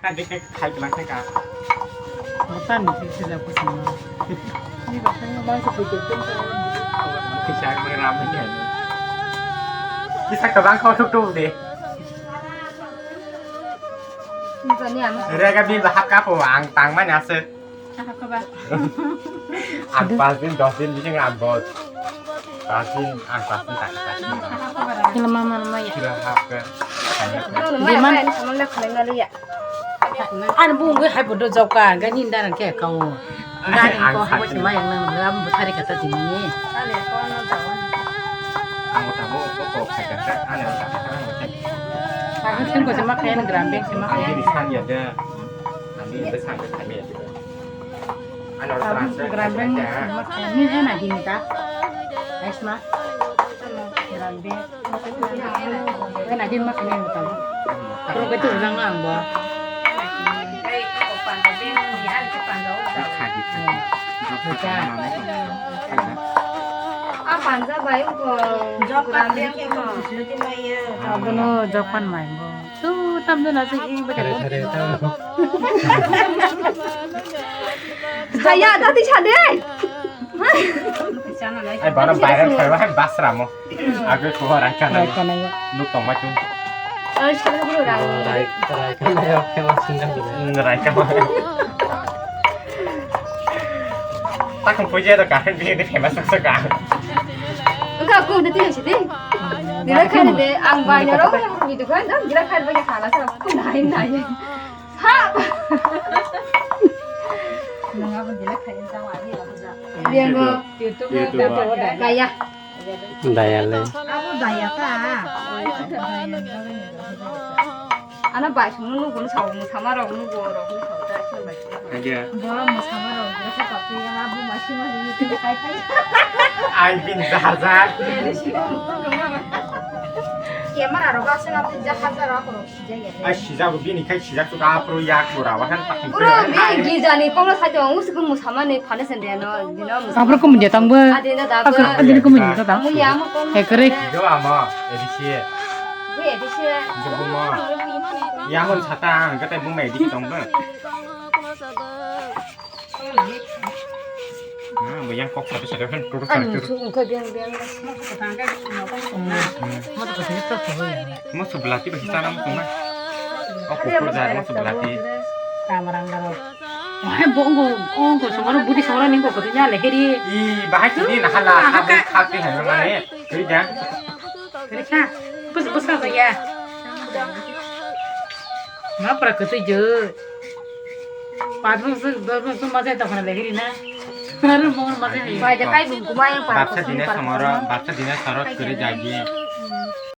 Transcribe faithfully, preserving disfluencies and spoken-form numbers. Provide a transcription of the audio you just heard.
Tadi ke khai kelang khai ka. Mata ni sih sih aku sama. Ini bahkan bangsa betul pun. Kisah aku ramai kan. Kisah kebang kau tuk tuk deh. Ini kan ni anu. Rega bil bahap kapo ang tang mana ase. Apa kabar? Ang pas din, dos din bising ambot. Pas din, ang pas din tak tak. Apa kabar? Kila mama mama ya. Kila hap ke. Di mana? Kamu lihat kalian lalu ya. An bung gue hai bodo joka, gani nda nang ke kau. Gani ko hai bosi mayang nang nang am butari kata dini. Ang tamu ko ko khai ka, ane ang tamu. Aku sen ko semak kayan gram beng semak kayan. Ang ini san ya da. Ang ini san ya da. Ano, grande, ini enak ini ta. Esma. Grande. Enak ini makan yang tahu. Terus itu ulang ang bo. Apa aja baik kok. Job kan grande yang kok. Adono job kan main bo. Tu tam tu nasi ing bete. Thare, thare, tam. Saya tadi sadek. Ai, bara viral khai ba, hai basra mo. Agwe ko rai kana. Rai kana ya. Nuk tong ma tu. Ai, sini dulu rai. Rai, rai kana ya, famous singa. Hmm, rai kana. Takung puja to kan, bini famous sa ka. Enggak, aku udah tinggal sini. Gila khai de, ang banyak orang yang gitu kan, gila khai banyak kalah sa, aku naik naik. Ha! Nang apa gila khai yang sama aja lah, udah. Dia mau YouTube, YouTube, YouTube, ah. Kayak. Daya le. Aku daya ta. Ana bai sung nu gun sa mu sama rok nu go rok nu sa ta. Aja. Bo mo sama rok go sa ta pi ana bu ma si ma ni tu kai kai. Ai bin jar jar. Camera rok asa na tu jar jar rok rok si jai ya. Ai sijak bini khai sijak tu ka pro yak bura wa kan tak. Bro, bini gijani kono sai to ngus gun mo sama ni phane sen de no. Abro ko munja tang bo. Adina da bo. Adina ko munja tang. Mu ya mo ko. He kare. Jo amo, edisi. Bu edisi. Jo bu mo. Ya mon sata ang kata bu mai edisi tong bo. Nah, bu yang kok satu satu kan turu turu. Su engko biang biang. Mo su belati bagi sana mo kuma. Oh, kukur jar mo su belati. Kamarang garok. Wah, bongo, bongo, sumaro, budi sumaro, ningko, koto nya leheri. Ih, bahai sini, nah, hala, hati, hati, hati, hati, hati, hati, hati, Kiri kha. Bus, bus kha ya. Ma pra kutui jo. Padung se, padung se ma jai ta khana leheri na. Aru mo ma jai. Bai ja kai bung kumai yang padung. Baksa dine samaro, baksa dine sarot kiri jagi.